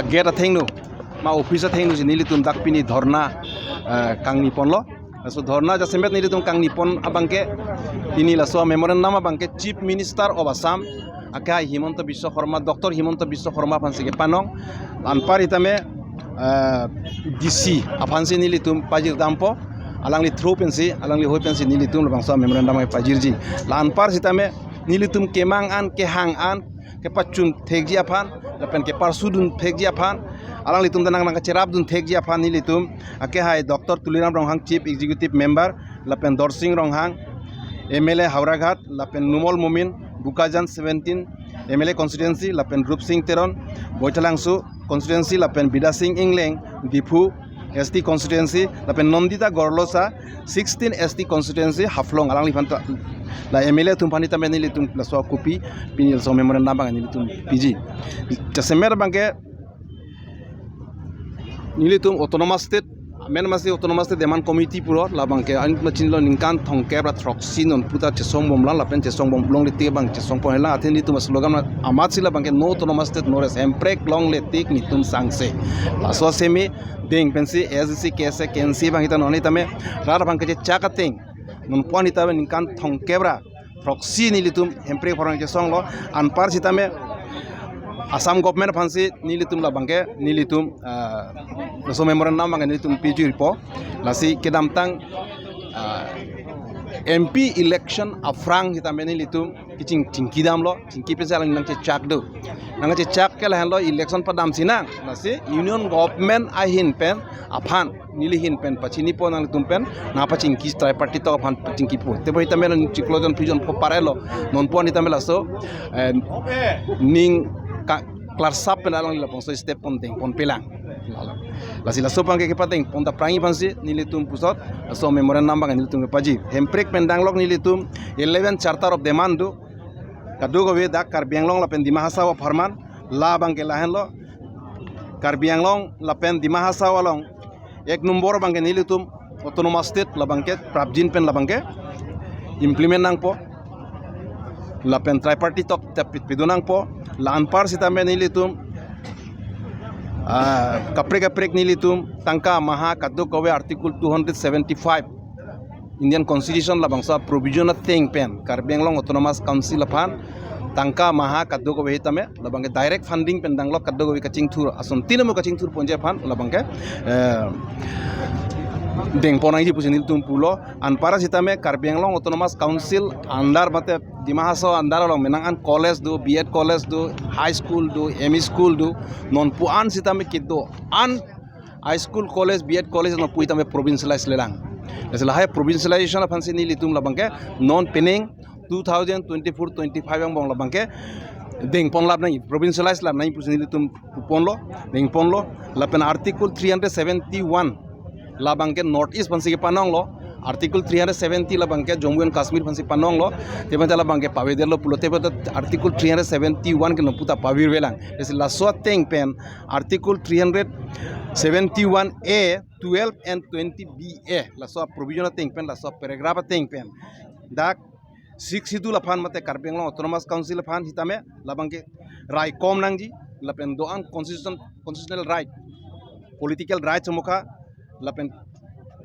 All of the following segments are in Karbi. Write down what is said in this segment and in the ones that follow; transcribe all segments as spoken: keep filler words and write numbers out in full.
gate athengno, ma office athengno si nelitum dak pini dhorna, eh, kangni ponlo. Laso dhorna jasemet nelitum kangni pon abangke, pini laso memorandum abangke Chief Minister of Assam, akehai Himanta Biswa Sarma, Doctor Himanta Biswa Sarma aphansi kepanong. Anpar sitame, eh, D C aphansi nelitum pajir dampo. Alangli through pensi, alangli hoi pensi nelitum labangso memorandum pajirji. La anpar sitame nelitum kemang an, kehang an, kepachun thekji aphan, lapen keparsudun thekji aphan, alanglitum ta nang nangkacherapdun thekji aphan nelitum akehai Doctor Tuliram Ronghang, Chief Executive Member, lapen Dorsing Ronghang, M L A Howraghat, lapen Numal Momin, Bokajan seventeen M L A constituency, lapen Rupsing Teron, Baithalangso constituency, lapen Bidya Sing Engleng, Diphu S T constituency, lapen Nandita Gorlosa sixteen S T constituency, Haflong, alangliphan ta, la M L A atum aphan sitame nelitum laso kopi, pini laso memorandum abang nelitum piji. Jasemet abangke nelitum Autonomous State, amen masi Autonomous State Demand Committee pulo, labangke ahin ma chinilo, ningkan thomkep ra throksi non puta chesong bomlang, lapen chesong bomlongle tik abang chesong ponlang, athe nelitum slogan amatsi labangke no Autonomous State, no rest, hemprek longle tik netum sangse. Laso semi deng pensi A S D C, K S A, K N C abang sita non sitame rat abang kechechak ateng, non pon sitame ningkan thomkep ra throksi nelitum hemprek pharo chesonglo. Anpar sitame Assam government aphansi nelitum labangke nelitum, ah, laso memorandum abang nelitum pijirpo. Lasi kedamtang, ah, M P election aphrang sitame nelitum keching chingki damlo, chingki pensi alang nangchechak do. Nangchechak ke lahenlo, election padamsi nang. Lasi Union Government ahin pen aphan, neli ahin pen pachinipo, nangtum pen nangpachingki, tripartite talk aphan pachingkipo. Teboi sitame nang chiklo jon phi jon pho parelo, non pon sitame laso, eh, ning ka-, klarsap pen alangli labangso step pon deng ponpelang. Lalo. Lasi laso abangke kepadeng pon ta prang aphansi nelitum pusot laso memorandum abang nelitum kepaji. Hemprek pen danglok nelitum eleven Charter of Demand do. Kadokave dak Karbi Anglong lapen Dima Hasao apharman, labangke lahenlo. Karbi Anglong lapen Dima Hasao along ek nombor abangke nelitum Autonomous State labangke prapjin pen labangke implement nangpo. Lapen tripartite talk ta pit pidun nangpo. La anpar sitame nelitum, ah, kaprek kaprek nelitum tangka maha kadokave Article two hundred seventy-five Indian Constitution labangso provision ateng pen Karbi Anglong Autonomous Council aphan tangka maha kadokave sitame labangke direct funding pen danglok, kadokave kachingthur, asontin amo kachingthur ponji aphan labangke, eh, deng pon nangji pusi nelitum pulo. Anpar sitame Karbi Anglong Autonomous Council under mate Dima Hasao under along menang an college do, B Ed college do, high school do, M E school do, non pu an sitame kedo an high school, college, B Ed college non pu sitame provincialize lelang. Lasi lahai provincialization aphansi nelitum labangke non penang two thousand twenty-four twenty-five angbong labangke deng pon lap nang, provincialize lap nang pusi nelitum ponlo, deng ponlo. Lapen Article three hundred seventy-one labangke North East aphansi kepanonglo. Article three hundred seventy labangke Jammu and Kashmir aphansi panonglo. Tebenta labangke pavedetlo pulote, beta Article three hundred seventy-one ke non pu ta pavirvelang. Lasi laso ateng pen Article three hundred seventy-one A, twelve and twenty B A, laso provision ateng pen, laso paragraph ateng pen dak Sixth Schedule aphan mate Karbi Anglong Autonomous Council aphan sitame labangke raikom nangji, lapen do-an constitution, constitutional right, political rights mokha, lapen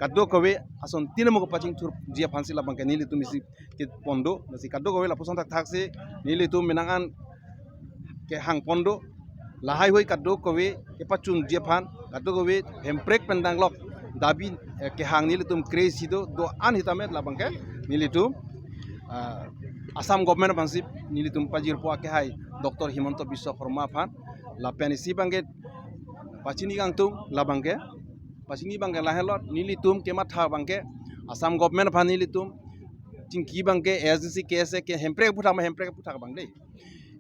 kadokave asontin amo kepachingthurji aphansi labangke nelitum isi kepon do. Lasi kadokave lapuson thakthak si nelitum menang an kehang pon do. Lahai hui kadokave kepachunji aphan, kadokave hemprek pen danglok dabi, eh, kehang nelitum kre-isi do, do-an sitame labangke nelitum, ah, Assam government aphansi nelitum pajirpo, akehai Doctor Himanta Biswa Sarma aphan. Lapen isi abangke pachini kangtung labangke, pachini abangke lahenlo, nelitum kematha abangke Assam government aphan nelitum chingki abangke A S D C, K S A ke hemprek aphuthak ma, hemprek aphuthak abang dei.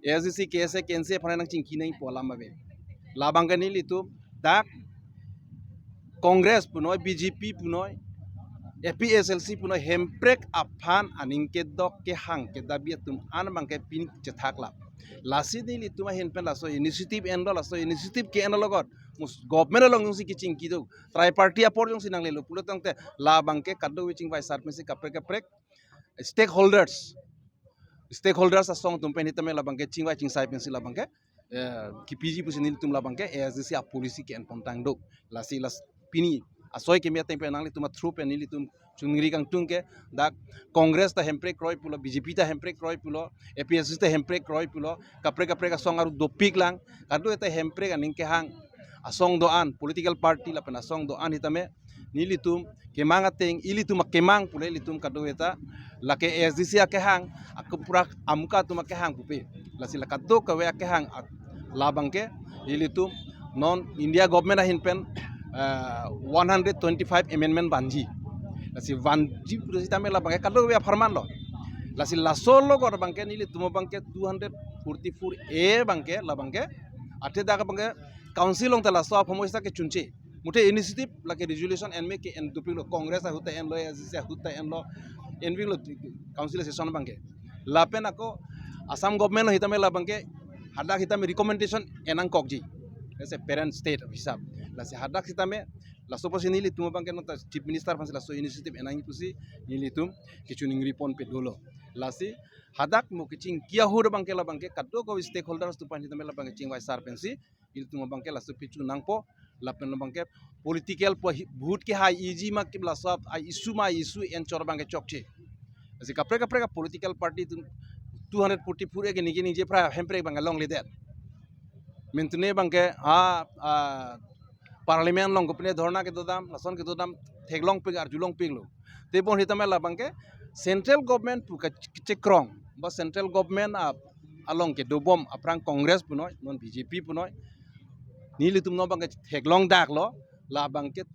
A S D C, K S A, K N C aphan nangchingki nangpo alam ave. Labangke nelitum dak Congress punoi, B J P punoi, A P H L C punoi, hemprek aphan aning kedok kehang kedabi atum an abangke pin chethak lap. Lasi nelitum ahin pen laso initiative enlo, laso initiative ke-enlo got mus government along jongsi kechingki do, tripartite apor jongsi nanglelo pulo tangte labangke kadokave chingvai sar pensi kaprek kaprek stakeholders, stakeholders asong atum pen sitame labangke chingvai chingsai pensi labangke eh, kipiji pusi nelitum labang ke A S D C a policy ke-en pontang do. Lasi las pini asoi keme ateng pen nanglitum a through pen nelitum chuningri kangtung ke dak Congress ta hemprek kroi pulo, B J P ta hemprek kroi pulo, A P H L C ta hemprek kroi pulo, kaprek kaprek asong aru dopik lang, kadokave ta hemprek aning kehang asong do-an, political party lapen asong do-an hitame nelitum kemang ateng, ilitum akemang pule ilitum kadokave ta lake A S D C akehang, akeprak amuka atum akehang pupe. Lasi la kadokave akehang ak-, labang ke ilitum non India government ahin pen, eh, one hundred twenty-five amendment vanji. Lasi vanji pulo sitame labang ke kadokave apharman lo. Lasi laso lo kor abang ke nelitum abang ke two hundred forty-four A abang ke labang ke, athe dak abang ke council along ta laso apharman sita kechunche. Muthe initiative lake resolution enme ke-en dopik lo, Congress ahut ta enlo, A S D C ahut ta enlo, envik lo council session abang ke. Lapen ako Assam government lo hitame labang ke hadak hitame recommendation en nangkokji. As a parent state of hisab. Lasi hadak hitame laso pusi nelitum abang ke nonta Chief Minister aphansi laso initiative en nangji pusi nelitum kechuningri ponpe dolo. Lasi hadak mo kechingki ahut abang ke labang ke kadokave stakeholders atum aphan hitame labang ke chingvai sar pensi ilitum abang ke laso pichu nangpo, lapen abang ke political po hi-, vote kehai iji ma ke laso a issue ma issue enchor abang ke chokche. Lasi kaprek kaprek a political party atum two hundred forty-four A ke ningje ningje pra hemprek abang ke longledet. Mentune abang ke a, a, parliament along kopine dhorna kedodam, lason kedodam theklongpik arjulongpik lo. Tebon hitame labang ke central government pu kachekrong ba central government a along kedobom aphrang Congress punoi, non B J P punoi. Nelitum no abang ke theklong dak lo, labang ke